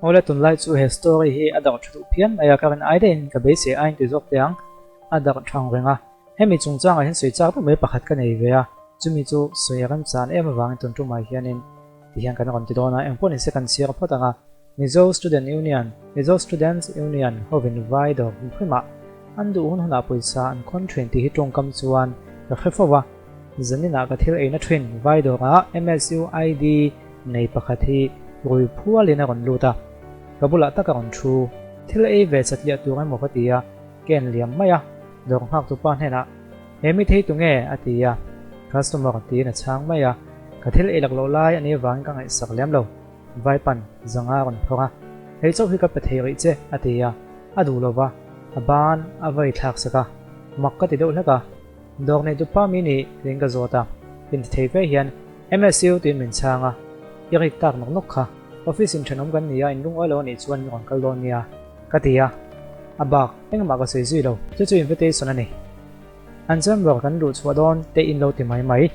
Awle tunlai chu he story hi a darh tha duh phian mai a, ka rin ai daihin ka beisei a inti zawk teh ang, a darh thang reng a. Hemi chungchangah hian sawi chak deuh mai pakhat ka nei ve a, chumi chu sawi a remchan em avangin tun tumah hianin ti hian kan rawn ti dawn a, engpawh nise kan chhiar phawt ang a, Mizo Student Union, Mizo Students Union, hovin vai dawr hrim hrimah an duh hun hunah pawisa an khawn thin tih hi tawngkam chuan ka hre fo va, zaninah ka thil eina thin vai dawrah MSU ID nei pakhat hi rui phualin a rawn lut a, ka bulah tak a rawn thu. Thil ei ve satliah tur emaw ka ti a, ka en liam mai a, dawr nghaktu pa hnenah, He mi thei tu nge? a ti a, customer tiin a chhang mai a, ka thil ei lak loh lai a nih avangin ka ngaihsak lem lo. Vaipan zanga a rawn phawrh a, Hei chauh hi ka pe thei rih che, a ti a, a duh lo va, a ban a vai thlak sak a, mak ka ti deuh hlek a. Dawr nei dupa mi nih tiin ka zawt a, inti thei ve hian MSU tiin min chhang a, i rik tak nawk nawk kha, office in thenawm kan ni a, in lungawi lo a nih chuan min rawn kal dawn nia ka ti a, a bak engmah ka sawi zui lo, chu chu invitation a ni. An chamber kan luh chhuah dawn te in lo ti mai mai.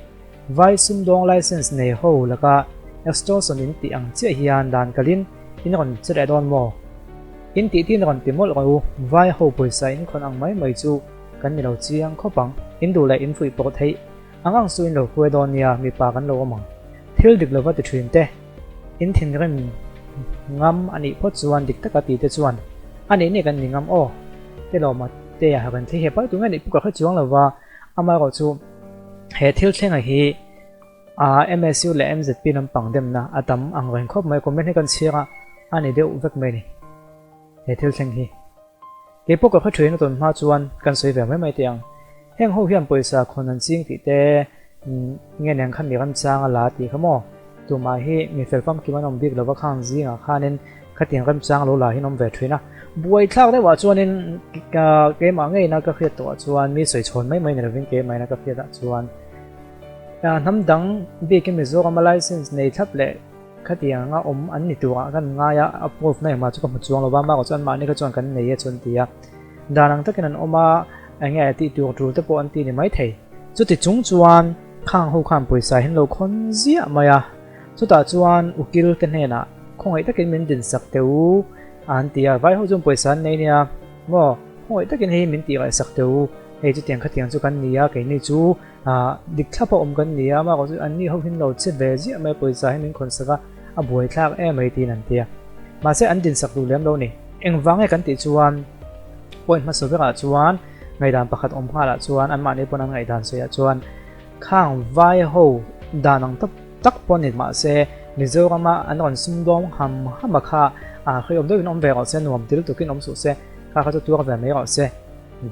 Vai sumdawng license nei ho laka extortion in tih ang chiah hian dan kalin in rawn che leh dawn maw? In tih tin rawn ti mawlh rawh u, vai ho pawisa in khawn ang mai mai chu Kan ni lo chiang khawp ang. In duh leh in fuih pawh theih. Ang ang chu in lo hruai dawn nia, mipa kan lo awm ang. Thil dik lova ti thin te, in thinrim ngam a nih phawt chuan dik taka ti te chuan a nih nih kan ni ngam aw. Te lawma te a kan thli he pai tu nge nih puk a hre chuang lova, amaherawh chu he thil thlenga hi a MSU leh MZP lampang demna a tam ang reng khawp mai, comment hi kan chhiar a, a ni deuh vek mai ni he thil thleng hi. Kei pawh ka khaw ṭhuin a tawn hma chuan kan sawi ve mai mai teh ang. Heng ho hian pawisa khawn an ching tih te nge nen khan mi remchang a la tih kha maw? Tumah hi mi fel famkim an awm bik lova khang zingah khanin khatiang remchang lo la hian awm ve ṭhin a. Buaithlak deuhah chuanin keimah ngeina ka hriat tawhah chuan mi sawi chhawn mai mai ni lovin keimahina ka hriatah chuan hnam dang bikin Mizorama license nei thlap leh Khatiang anga awm an ni turah kan ngai a, a proof na engmah chu ka hmu chuang lo va, mahrawh chuan mahni kha chuan kan nei e chu an ti a. Dan ang takin an awm a, eng nge tih tur tul te pawh an ti ni maithei. Chuti chung chuan khang ho khan pawisa hi an lo khawn ziah mai a, chutah chuan ukil te hnenah khawngaih takin min dinsak teh u an ti a, vai ho chuan pawisa an nei nia maw, khawngaih takin hei min tih ngaihsak teh u, hei chutiang khatiang chu kan ni a, keini chu Ah, dik thlap a awm kan ni a, amah chu anni ho hin lo che ve ziah mai pawisa hi min khawn sak a, a buai thlak em mai tiin an ti a. Mahse an din sak duh lem lo ni. Engvang nge kan tih chuan point hmasa berah chuan ngaihdan pakhat awm nghalah chuan anmahni pawn an ngaihdan sawiah chuan khang vai ho dan ang tak tak pawh ni mahse Mizorama an rawn sumdawng ham ham a kha ah hriawm deuhin awm ve rawh se nuam til tukin awm suh se kha kha chu tuar ve mai rawh se.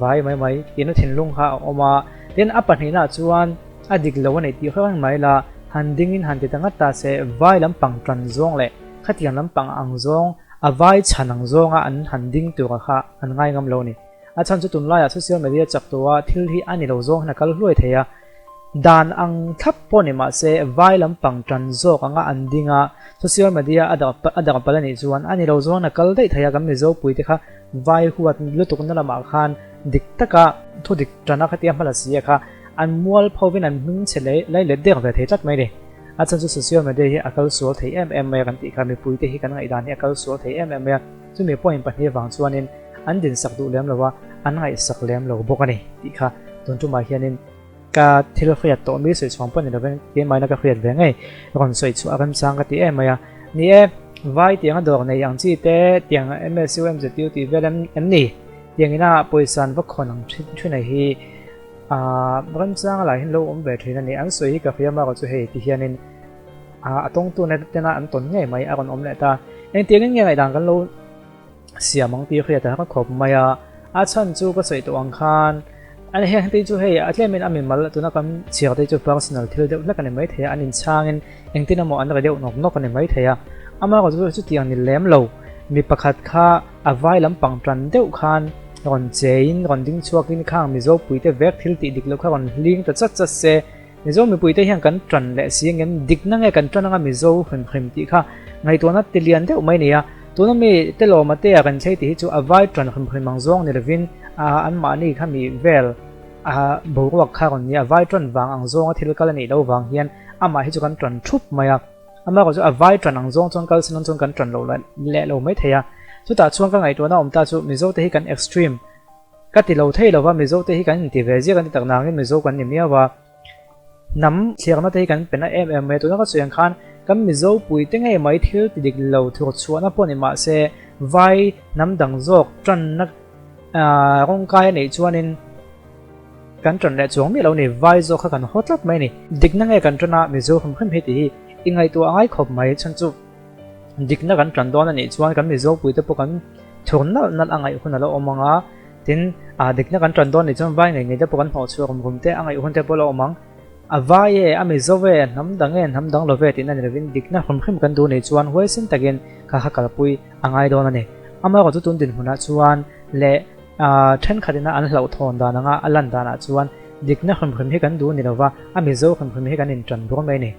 Vai mai mai tihna thinlung kha a awm a, tin a pahnihna chuan a dik lo a nei tih hrang mai la, han dingin han ti ta ngat ta se, vai lampang tan zawng leh khatiang lampang ang zawng, a vai chhan ang zawnga an han ding tura kha an ngai ngam lo a ni. A chhan chu tunlaiah social media chak tawha thil hi a ni lo zawng hian a kal hluai thei a, dan ang thlap pawh ni mah se vai lampang tan zawk anga an ding a, social media a darh palh a nih chuan a ni lo zawng hian a kal daih thei a, kan Mizo puite kha Vai huat lutuk na lamah khan dik taka thu dik tana khatia hma la si a kha an mual phovin an hming chhe leh lai let dek ve thei tlat mai ni. A chhan chu social media hi a kal sual thei em em mai a kan tih kha mipui te hi kan ngaihdan hi a kal sual thei em em mai a, chumi point pahnih avang chuanin an dinsak duh lem lo a, an ngaihsak lem lo bawk a ni tih kha tun tumah hianin ka thil hriat tawh mi sawi chhuang pawh ni lovin keimahina ka hriat ve ngei rawn sawi chhuah a remchang ka ti em mai a. Ni e, vai tianga dawr nei ang chi te, tiang MSU, MZU tih vel em em ni? Tiang ina pawisa an va khawn ang thin thin a hi ah remchang a lah hian lo awm ve thin a ni. An sawi hi ka hria marawh chu hei ti hianin ah a tawngtu na tena an tawn ngei mai a rawn awm leh ta. Engtiangin nge ngaihdan kan lo siam ang tih hriat a har khawp mai a, a chhan chu ka sawi tawh ang khan an heng te chu hei a tlemin a mimal tuna kan chhiar te chu personal thil deuh hlek a ni mai thei a, an inchhangin engtin emaw an ri deuh nawk nawk a ni mai thei a, amaherawhchu chu chutiang ni lem lo mi pakhat kha a vai lampang tan deuh khan rawn cheiin rawn ding chhuakin khang Mizo puite vek thil tih dik loh kha rawn hling ta chat chat se, Mizo mipuite hian kan tan leh si engem dikna nge kan tan anga Mizo hrim hrim tih kha ngaihtuahna ti lian deuh mai a ni a. Tuna mi te lawma te a kan thlei tih hi chu a vai tan hrim hrim ang zawng ni lovin a anmahni kha mi vel a boruak kha rawn ni a, vai tan vang ang zawnga thil kal a nih loh vang hian amah hi chu kan tan thup mai a. Amaherawhchu a vai ṭan ang zawng chuan kal sin chuan kan ṭan lo leh lo mai thei a. Chutah chuan ka ngaihtuahna awm ta chu Mizote hi kan extreme ka ti lo thei lova, Mizote hi kan inti ve ziak an ti tak nangin Mizo kan ni miau a. Hnam thliarna te hi kan pe na em em mai a, tuna ka sawi ang khan kan Mizo puite ngei mai thil ti dik lo thur chhuahna pawh ni mah se vai hnam dang zawk ṭanna rawngkai a neih chuanin kan ṭan leh chuang miah lo ni, vai zawk kha kan haw tlat mai a ni. Dikna nge kan ṭan a, Mizo hrim hrim hi tih hi i ngaihtuah a ngai khawp mai, chhan chu dikna kan ṭan dawn a nih chuan kan Mizo puite pawh kan thur nalh nalh a ngaih hun a lo awm ang a, Tin, a dikna kan ṭan dawn nih chuan vai ngei ngei te pawh kan hnawh chhuak rum rum te a ngaih hun te pawh la awm ang. A vai e, a mizo e, a hnam dang e, hnam dang lo ve tihna ni lovin dikna hrim hrim kan duh nih chuan huaisen takin kha kha kalpui a ngai dawn a ni. Amaherawhchu tun dinhmunah chuan leh thenkhat ina an hlauhthawn dan anga a lan danah chuan dikna hrim hrim hi kan duh ni lova a mizo hrim hrim hi kan inṭan bur mai a ni.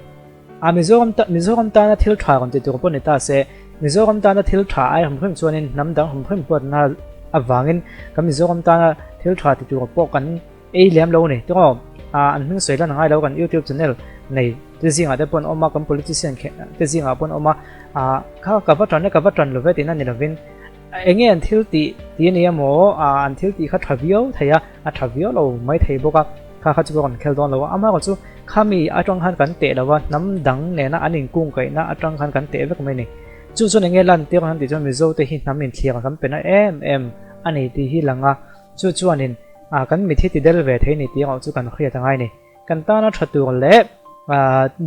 A Mizoram Mizoram tana thil tha rawn ti tur pawh ni ta se, Mizoram tana thil tha ai hrim hrim chuanin hnam dang hrim hrim huatna avangin kan Mizoram tana thil tha ti tur pawh kan ei lem lo a ni. Tiraw? An hming sawi lan a ngai lo, kan YouTube channel nei te zingah te pawh an awm a, kan politician te zingah pawh an awm a, kha ka va tan e, ka va tan lo ve tihna ni lovin, Enge an thil tih tih a ni emaw, an thil tih kha tha viau thei a, a tha viau lo mai thei bawk a, kha kha chu ka rawn khel dawn lo a, amaherawh chu khami atang khan kan teh lo a, hnam dang nena an inkungkaihna atang khan kan teh vek mai a ni. Chu chuan enge lantir han tih chuan Mizo te hi hnam inthliar kan pe na em em a ni tih hi lang a, chu chuanin kan mit hi ti del ve thei a ni tih erawh chu kan hriat a ngai a ni. Kan tana tha tur leh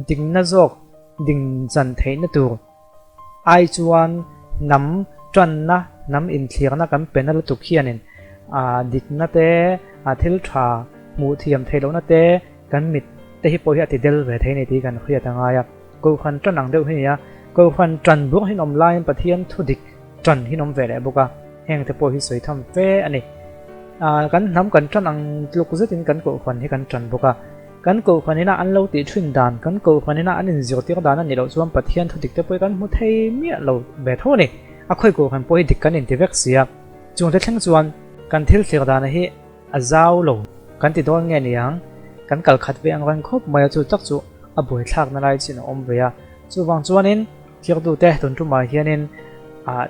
dingna zawk ding chan theihna tur Ai chuan hnam tanna, hnam inthlirna kan pe na lutuk hianin dikna te, thil tha hmuh thiam theih lohna te kan mit te hi pawh hi a ti del ve thei a ni tih kan hriat a ngai a. Kohhran tan ang deuh hi a ni a, Kohhran tan bur hi an awm laiin Pathian thu dik tan hi an awm ve leh bawk a, heng te pawh hi sawi tham fe a ni. Kan hnam kan tan ang tluk zetin kan Kohhran hi kan tan bawk a. Kan kohhran ina an lo tih thin dan, kan kohhran ina an inzirtir dan a nih loh chuan Pathian thu dik te pawh hi kan hmu thei miah lo ve tho a ni. A khawi kohhran pawh hi dik kan inti vek si a. Chungte thleng chuan kan thil thlir dana hi a zau lo kan ti dawn nge niang, kan kal khat ve ang reng khawp mai a, chu tak chu a buaithlakna lai chin a awm ve a. Chuvang chuanin thirtute tun tumah hianin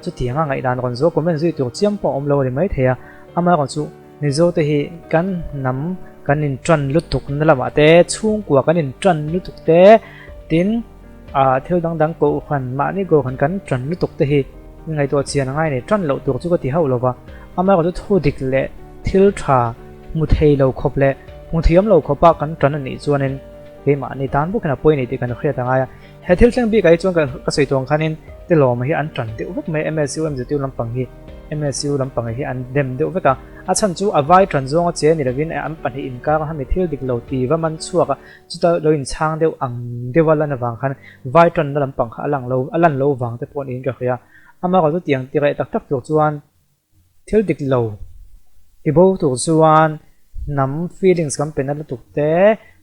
chutianga ngaihdan rawn zawh comment zui tur chiam pawh a awm lo a ni maithei a, amaherawhchu, Mizo te hi kan hnam kan in tan lutuk na lamah te, chhungkua kan in tan lutuk te, tin ah thil dang dang kohhran mahni kohhran kan tan lutuk te hi ngaihtuah chian a ngai a ni. Tan loh tur chu ka ti hauh lo va, amaherawhchu chu thu dik leh thil tha hmu thei lo khawp leh hmu thiam lo khawpa kan tan a nih chuanin keimahni tan bawk hian a pawi a ni tih kan hriat a ngai a. He thil thleng bikah hi chuan ka sawi tuang khanin Telawma hi an tan deuh vek mai a, MSU MZU lampang hi. MSU lampang hi an dem deuh vek a, a chhan chu a vai tan zawnga che ni lovin an pahnih inkar a hami thil dik lo ti va man chhuak a, chuta lo inchhang deuh ang deuha lan avang khan vai tanna lampang kha a lang lo a lan lo vang te pawh niin ka hria. Amaherawh chu tiang ti reh tak tak tur chuan thil dik lo ti bo tur chuan hnam feelings kan pe na lutuk te,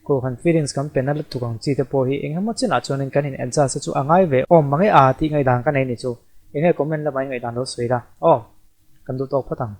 kohhran feelings kan pe na lutuk ang chi te pawh hi eng emaw chinah chuanin kan in adjust te chu a ngai ve awm mang e a tih ngaihdan ka nei ni chu. Enge comment lamah i ngaihdan lo sawi la aw, kan duh tawk phawt ang.